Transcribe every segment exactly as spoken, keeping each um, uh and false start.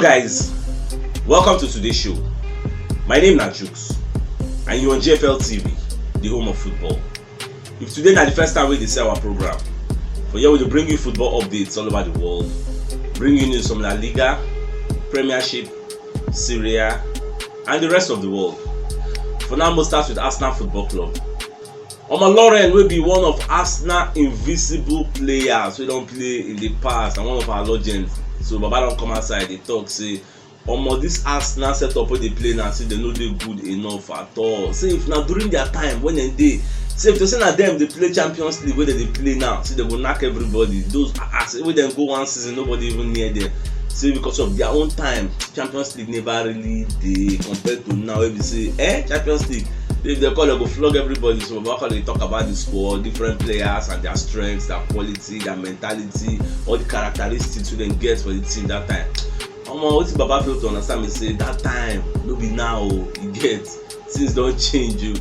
Guys, welcome to today's show. My name na Jukes, and you on G F L T V, the home of football. If today na the first time wey you dey see our program, for here we dey bring you football updates all over the world, bring you news from La Liga, Premiership, Serie A, and the rest of the world. For now, we'll start with Arsenal Football Club. Omar Lauren, wey be one of Arsenal invisible players wey don play in the past and one of our legends. So Baba don come outside, dey talk say, omo, this Arsenal setup wey dey play now, say dem no dey good enough at all. Say if na during their time when dem dey, say if to say na dem dey play Champions League wey dem dey play now, say dem go knack everybody. Those, ah, say wey dem go one season, nobody even near them. Say because of their own time, Champions League never really dey compared to now wey be say, eh, Champions League, if dem call, dem go flog everybody. So Baba come dey talk about the squad, different players and their strengths, their quality, their mentality, all the characteristics wey dem get for the team that time. Omo, wetin Baba fail to understand be say that time no be now o, you get, things don change o.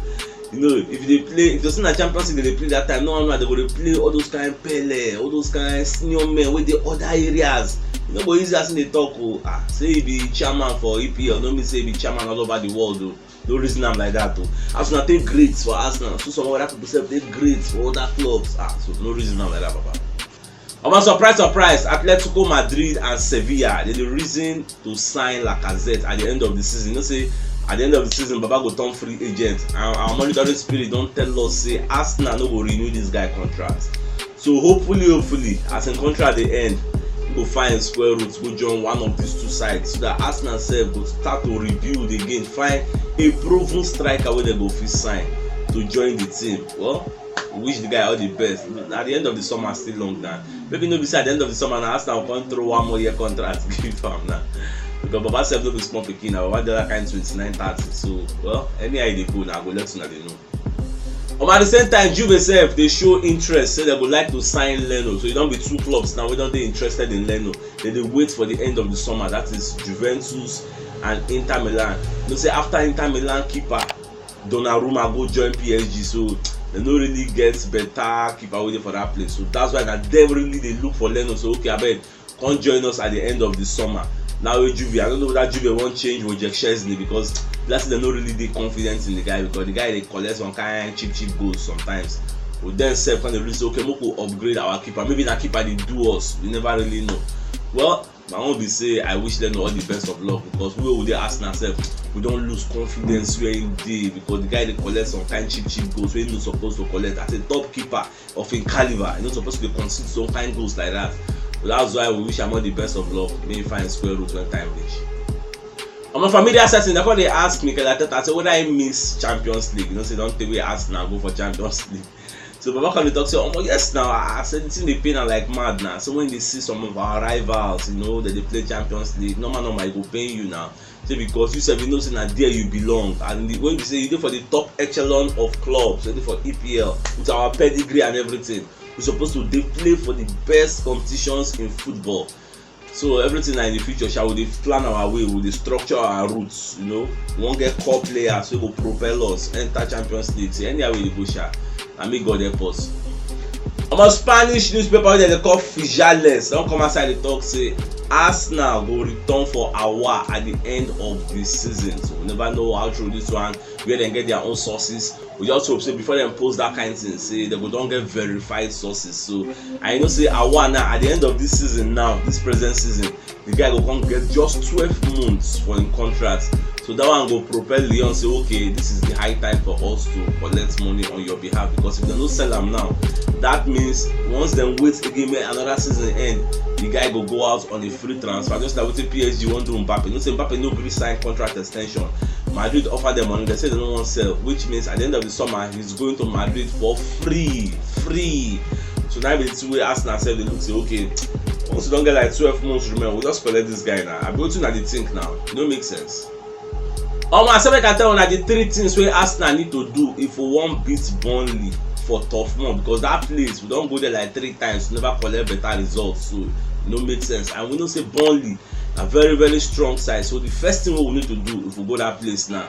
You know, if you dey play, if you see na Champions League dem dey play that time, no one know dem go dey play all those kind Pele, all those kind senior men wey dey other areas. E no go easy as im dey talk o. Ah, say e be chairman for E P L, no mean say e be chairman all over the world o. No reason am like that o. As una take great for Arsenal, so some other people sef take great for other clubs. Ah, so no reason am like that, Baba. Omo, surprise, surprise, Atletico Madrid and Sevilla, dem dey reason to sign Lacazette at the end of the season. You know say at the end of the season, Baba go turn free agent. And our monitoring spirit don tell us say Arsenal no go renew this guy contract. So hopefully, hopefully, as im contract dey end, he go find square root, go join one of these two sides, so that Arsenal sef go start to rebuild again, find a proven striker wey dem go fit sign to join the team. Well, we wish the guy all the best. At the end of the summer still long now. Maybe no be say at the end of the summer na Arsenal come throw one more year contract give am now. Because Baba sef no be small pikin na, Baba dey that kind twenty-nine, thirty. So, well, anyhow e dey go na, I go let una dey know. Um, at the same time, Juve sef dey show interest, say dem go like to sign Leno. So e don be two clubs now wey don dey interested in Leno. Dem dey wait for the end of the summer. That is Juventus and Inter Milan. You know say after Inter Milan keeper Donnarumma go join P S G, so dem no really get better keeper wey dey for that place. So that's why na dem really dey look for Leno. So okay, abeg, come join us at the end of the summer. Now wey Juve, I don't know whether Juve wan change Wojciech Szczesny, because be like say dem no really dey confident in the guy, because the guy dey collect some kind cheap cheap goals sometimes. But dem sef come dey really say, okay, make we upgrade our keeper. Maybe na keeper dey do us. We never really know. Well, my own be say I wish Leno all the best of luck, because we wey we dey Arsenal sef, we don lose confidence where im dey, because the guy dey collect some kind cheap cheap goals wey he no suppose to collect. As a top keeper of im caliber, he no suppose to dey concede some kind goals like that. But that's why we wish am all the best of luck. Make he find square root when time reach. Omo, for media setting, dem come dey ask Mikel Arteta say whether he miss Champions League. You know say e don tey wey Arsenal go for Champions League. So Baba come dey talk say, omo, yes now, I say the thing dey pain am like mad now. So when they see some of our rivals, you know, that they play Champions League, normal, normal, e go pain you now. Say because you sef, you know say na there you belong, and the, when you say you dey for the top echelon of clubs, you dey for E P L with our pedigree and everything, we suppose to dey play for the best competitions in football. So everything na in the future sha, we dey plan our way, we dey structure our routes, you know. We wan get core players wey go propel us enter Champions League. Say anyhow we dey go sha, na make God help us. Omo, Spanish newspaper wey dem dey call Fijales don come outside dey talk say Arsenal go return for Awa at the end of the season. So we never know how true this one, where dem get their own sources. We just hope say before dem post that kind thing, say dem go don get verified sources. So I know say Awa now, at the end of this season now, this present season, the guy go come get just twelve months for im contract. So that one go propel Lyon say, okay, this is the high time for us to collect money on your behalf, because if dem no sell am now, that means once dem wait again make another season end, the guy go go out on a free transfer, just like wetin P S G wan do Mbappe. You know say Mbappe no gree sign contract extension. Madrid offer dem money, dem say dem no wan sell, which means at the end of the summer he's going to Madrid for free, free. So now be the thing wey Arsenal sef dey look say, okay, once we don get like twelve months remain, we just collect this guy now. Abi wetin una dey think now? E no make sense. Omo, I say make I tell una the three things wey Arsenal need to do if we wan beat Burnley for Turf Moor, because that place, we don go there like three times, we never collect better results, so e no make sense. And we know say Burnley A very, very strong side. So the first thing we need to do if we go that place now,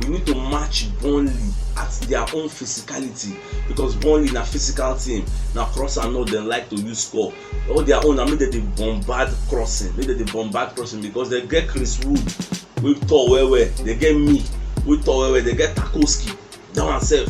we need to match Burnley at their own physicality, because Burnley na physical team, na cross and not dem like to use score. All their own, I mean, they dey bombard crossing, make they dey bombard crossing, because they get Chris Wood, we tall well well, they get me, we tall well well, they get Tarkowski, that one sef,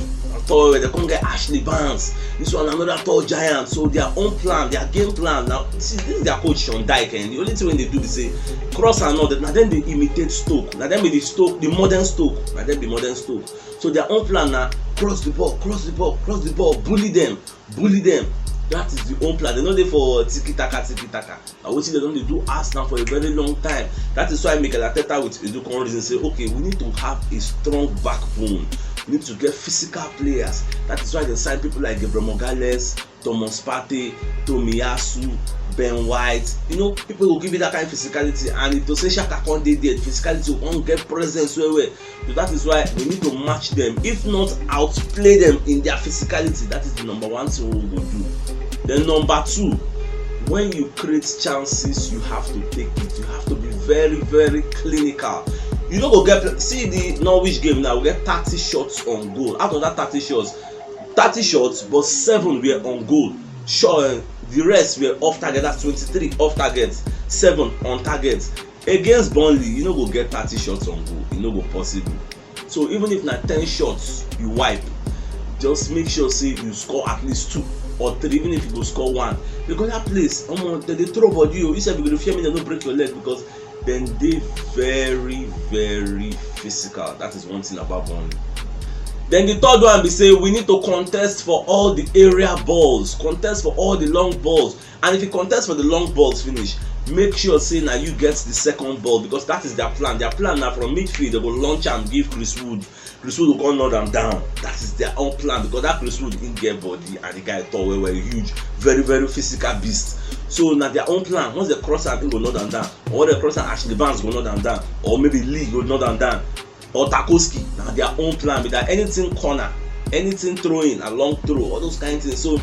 tall well well, they come get Ashley Barnes, this one another tall giant. So their own plan, their game plan now, see, this is their coach Sean Dyke, and the only thing when they do be say cross and all that. Now then they imitate Stoke, now then be the Stoke, the modern Stoke, now then be modern Stoke. So their own plan now, cross the ball, cross the ball, cross the ball, bully them, bully them. That is the own plan. They no dey for tiki taka, tiki taka. Na wetin dem don dey do Arsenal for a very long time. That is why Mikel Arteta with Edu come reason say, okay, we need to have a strong backbone. We need to get physical players. That is why they sign people like Gabriel Magalhaes, Thomas Partey, Tomiyasu, Ben White. You know, people go give you that kind of physicality, and if to say Xhaka come dey there, physicality go come get presence well well. So that is why we need to match them, if not outplay them in their physicality. That is the number one thing we go do. Then number two, when you create chances, you have to take it. You have to be very, very clinical. You no go get pl- see the Norwich game now. We get thirty shots on goal. Out of that thirty shots, thirty shots, but seven were on goal. Sure, uh, the rest were off target. That's twenty-three off target, seven on target. Against Burnley, you no go get thirty shots on goal. E no go possible. So even if na ten shots you wipe, just make sure say you score at least two or three, even if you go score one. Because that place, omo, dem dey throw body o. You sef, you go dey fear make dem no break your leg, because dem dey very, very physical. That is one thing about Burnley. Then the third one be say we need to contest for all the area balls, contest for all the long balls. And if you contest for the long balls finish, make sure say na you get the second ball, because that is their plan. Their plan na from midfield, they go launch am give Chris Wood. Chris Wood go come knock am down. That is their own plan, because that Chris Wood, he get body and the guy tall well well, huge, very, very physical beast. So na their own plan. Once they cross am, he go knock am down. Or they cross am, Ashley Barnes go knock am down. Or maybe Lee go knock am down. Or Tarkowski, na their own plan be that. Anything corner, anything throwing, a long throw, all those kind of things. So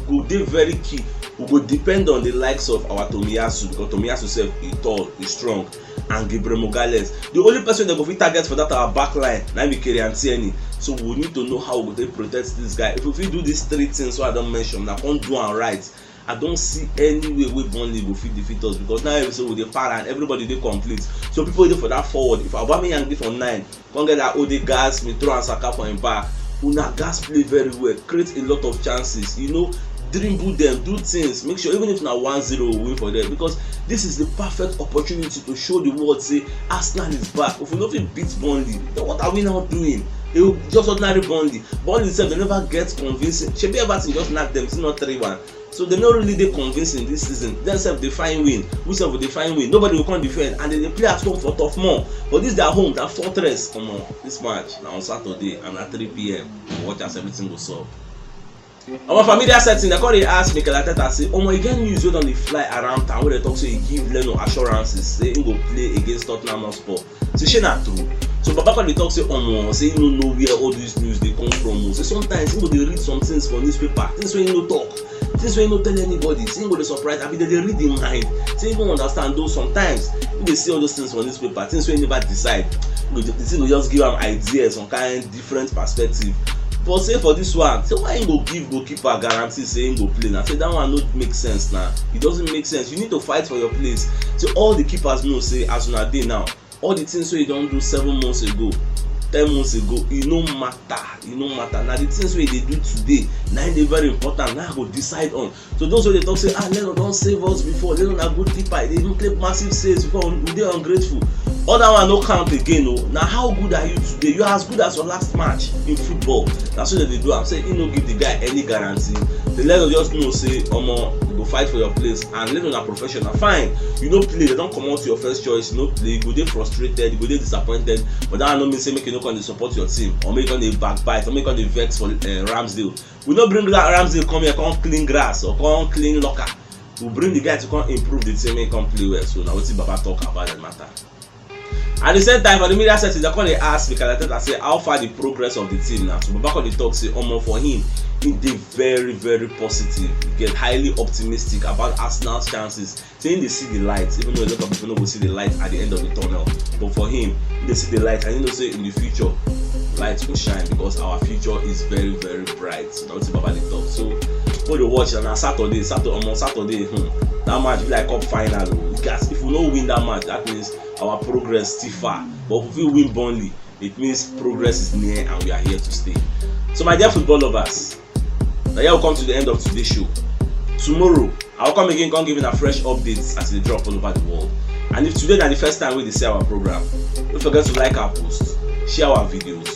we go dey very key. We go depend on the likes of our Tomiyasu, because Tomiyasu sef, he tall, he strong, and Gabriel Magalhaes. The only person they go fit target for that our back line na be Kieran Tierney. So we need to know how we go take protect this guy. If we fit do these three things wey I don mention, na come do am right, I don see any way wey Burnley go fit defeat us, because now every so we dey para and everybody dey complete. So people dey for that forward. If Aubameyang dey for nine, come get that Odegaard, Smith Rowe and Saka for him back. Una gats play very well, create a lot of chances, you know, dribble them, do things, make sure even if na one zero we win for them, because this is the perfect opportunity to show the world say Arsenal is back. If we no fit beat Burnley, then what are we now doing? E go just ordinary Burnley. Burnley sef, they never get convincing. Shebi Everton just knack them, still not three one. So they no really dey convincing this season. Dem sef dey find win. We sef dey find win. Nobody go come defend, and they dey play at home for tough more. But this their home, that fortress. Come on, this match na on Saturday and at three p.m. Watch as everything go solve. Our familiar setting, they come dey ask Mikel Arteta say, omo, e get news wey don dey fly around town wey dey talk say e give Leno assurances say he go play against Tottenham Hotspur. Say shey na true? So Baba come dey talk say, omo, say he no know where all this news dey come from o. Say sometimes he go dey read some things for newspaper, things wey he no talk, things wey he no tell anybody. Say he go dey surprise, abi dem dey read him mind. Say he no understand, though sometimes he dey see all those things for newspaper, things wey he never decide. Go ju- the thing go just give am ideas, some kind different perspective. But say for this one, say why he go give goalkeeper guarantee say he go play? Na say that one no make sense. Na it doesn't make sense. You need to fight for your place. Say all the keepers know say as una dey now, all the things wey you don do seven months ago, ten months ago, e no matter. E no matter. Na the things wey you dey do today, na im dey very important. Na I go decide on. So those wey dey talk say, ah, Leno don save us before, Leno na good keeper, he dey even play massive saves before, we dey ungrateful. All that one no count again o. Na how good are you today? You are as good as your last match in football. Na so dem dey do am. Say he no give the guy any guarantee. The Leno just know say, omo, you go fight for your place, and Leno na professional. Fine, you no play, they don comot your first choice, you no play, you go dey frustrated, you go dey disappointed. But that one no mean say make you no come dey support your team, or make you come dey backbite, or make you come dey vex for uh, Ramsdale. We no bring that Ramsdale come here come clean grass or come clean locker. We bring the guy to come improve the team, make come play well. So na wetin Baba talk about the matter. At the same time, for the media settings, they come dey ask Mikel Arteta say how far the progress of the team now. So Baba come dey talk say, omo, for him, he dey very, very positive. He get highly optimistic about Arsenal's chances. Say he dey see the light, even though a lot of people no go see the light at the end of the tunnel. But for him, he dey see the light, and he know say in the future, light go shine because our future is very, very bright. So na wetin Baba dey talk. So go dey watch, and na Saturday, Saturday, omo, Saturday, hmm, that match be like cup final o. Because if we no win that match, that means our progress still far. But if we win Burnley, it means progress is near and we are here to stay. So my dear football lovers, now here we come to the end of today's show. Tomorrow, I will come again, come give you a fresh updates as they drop all over the world. And if today na the first time we dey see our program, don't forget to like our posts, share our videos,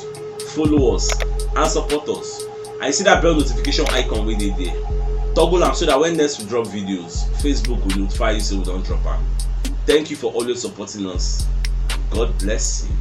follow us, and support us. And you see that bell notification icon wey dey there. Toggle am so that when next we drop videos, Facebook will notify you say we don drop am. Thank you for always supporting us. God bless you.